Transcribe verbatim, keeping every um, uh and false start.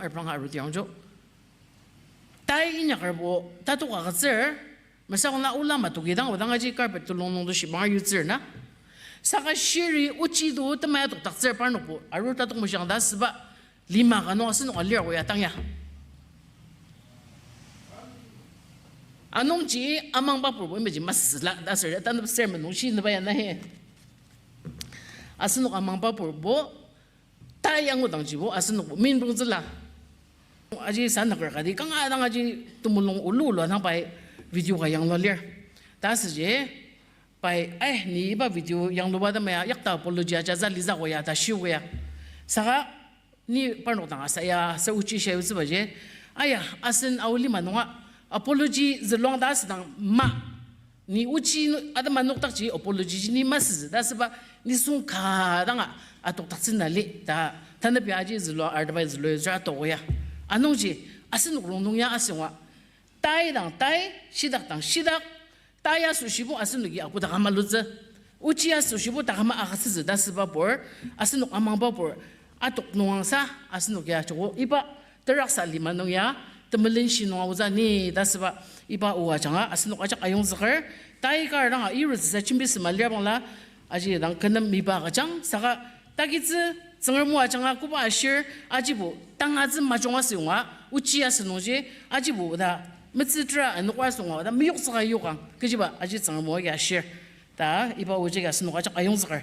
arbang aru tiangjo. Tai inyakerbo tatok agütsür, mesakona ola matoki dang odang aji carpet tulung nung to shibang yutsür na. Saka shiri ochi to temaya tokdaktsür parnokbo, aru tatok meshang ta süba lima ka nung asenok alir ko ya tang ya. Anungji amangba purbo imaji masüla ta ser, tanü sermon nung shi nüba ya na he. Asenok amangba purbo, tai angudangjibo asenokbo minbongtsüla. Aji sanaker kati kanga dang aji temulung ulu ulu anang pai video ka yanglua lir. Ta asüji, pai, ai, ni iba video yangluba temaya yakta apology ajatsü lisa ko ya, ta shio ko ya. Saka, ni parnok dang asa ya, sa ochi shia yutsübaji. Aya, asen aolima nunga apology zülua ta asüdang ma. Ni ochi atema nokdakji apology ji ni masütsü ta asüba nisung ka danga atokdaktsü na li ta, tanü pia aji zülua arteba zülua yutsüra atoko ya. Anungji asenok rongnung ya asüngwa. Tai dang tai, shitak dang shitak, tai asoshibo asenoki apu takama lutsü. Ochi asoshibo takama agütsütsü ta asüba pur, asenok amangba pur, atok nung angsa asenok ya joko iba teraksa lima nung ya, temelenshi nung aotsü ni ta asüba iba o ajanga asenok ajak ayongzüker, tai kar danga irutsüsa jembisema lir bangla, aji dang kü nem miba agüjang, saka takitsü Tsüngrem o ajanga koba ashir, ajibo tangatsü majung asüyonga, ochi asü nungji, ajibo oda metsütra anokra asünga oda meyoktsüka yokang, kechiba aji Tsüngrem o agi ashir. Ta iba oji agi asenok ajak ayongzüker.